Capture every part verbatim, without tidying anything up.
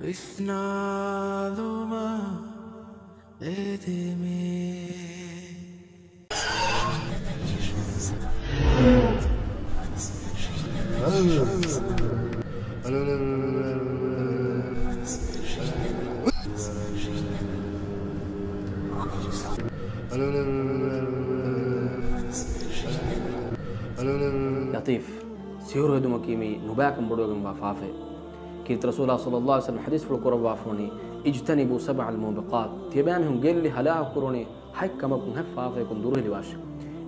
ވިސްނާލުމަށް އެދެމޭ. ލަތީފް، ސިހުރު ހެދުމަކީ މީ ނުބައިކަން ބޮޑުވެގެންވާ ފާފައެއް. ކީރިތި ރަސޫލާ ޞައްލައްލާހު ޢަލައިހި ވަސައްލަމަ ޙަދީޘްފުޅު ކުރައްވާފަވަނީ، "اجتنبوا سبع الموبقات." ތިޔަބައިމީހުން ގެއްލި ހަލާކު ކުރުނީ ހަތް ކަމަކުން، ހަތް ފާފަޔަކުން ދުރުހެލިވާށޭ.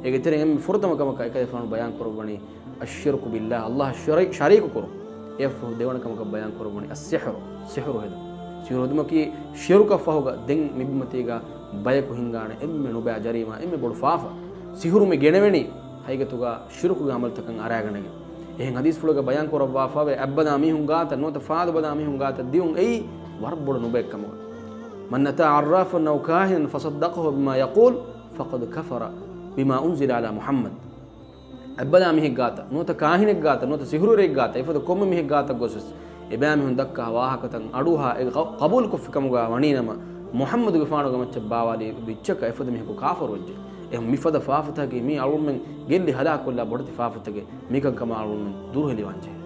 އޭގެ ތެރެއިން އެންމެ ފުރަތަމަ ކަމަކަށް އެކަލޭގެފާނު ބަޔާން ކުރައްވަނީ، "الشرك بالله." ﷲ އަށް ޝަރީ-، ޝަރީކު ކުރުން. އެއަށްފަހު ދެވަނަ ކަމަކަށް ބަޔާން ކުރައްވަނީ، "السحر." ސިހުރު ހެދުން. ސިހުރު ހެދުމަކީ ޝިރުކަށް ފަހުގަ ދެން މި ބިމަތީގަ ބަޔަކު ހިންގާނެ އެންމެ ނުބައި ޖަރީމާ، އެންމެ ބޮޑު ފާފަ. ސިހުރު މި ގެނެވެނީ ހަގީގަތުގަ ޝިރުކުގެ ޢަމަލުތަކަށް އަރައިގަނެގެން. އެހެން ޙަދީޘްފުޅުގަ ބަޔާން ކުރައްވާފަވޭ، އަތްބަލާ މީހުން ގާތަށް ނުވަތަ ފާދަ ބަލާ މީހުން ގާތަށް ދިޔުން އެއީ ވަރަށް ބޮޑު ނުބައެއް ކަމުގަ. "من أتى عرافا أو كاهنا فصدقه بما يقول فقد كفر بما أنزل على محمد." އަތްބަލާ މީހެއް ގާތަށް ނުވަތަ ކާހިނެއް ގާތަށް ނުވަތަ ސިހުރުވެރިއެއް ގާތަށް އެފަދަ ކޮންމެ މީހެއް ގާތަށް ގޮސްވެސް، އެބައިމީހުން ދައްކާ ވާހަކަތައް އަޑުއަހާ އެ ޤަ-، ޤަބޫލުކޮށްފި ކަމުގަ ވަނީނަމަ، މުޙައްމަދުގެފާނުގެ މައްޗަށް ބާވާލި ބިއްޗަކަށް އެފަދަ މީހަކު ކާފަރުވެއްޖެ. އެހެން މިފަދަ ފާފަތަކަކީ މީ އަޅުގަނޑުމެން ގެއްލި ހަލާކުކޮށްލާ ބޮޑެތި ފާފަތަކެއް. މިކަންކަމާ އަޅުގަނޑުމެން ދުރުހެލިވާންޖެހޭ.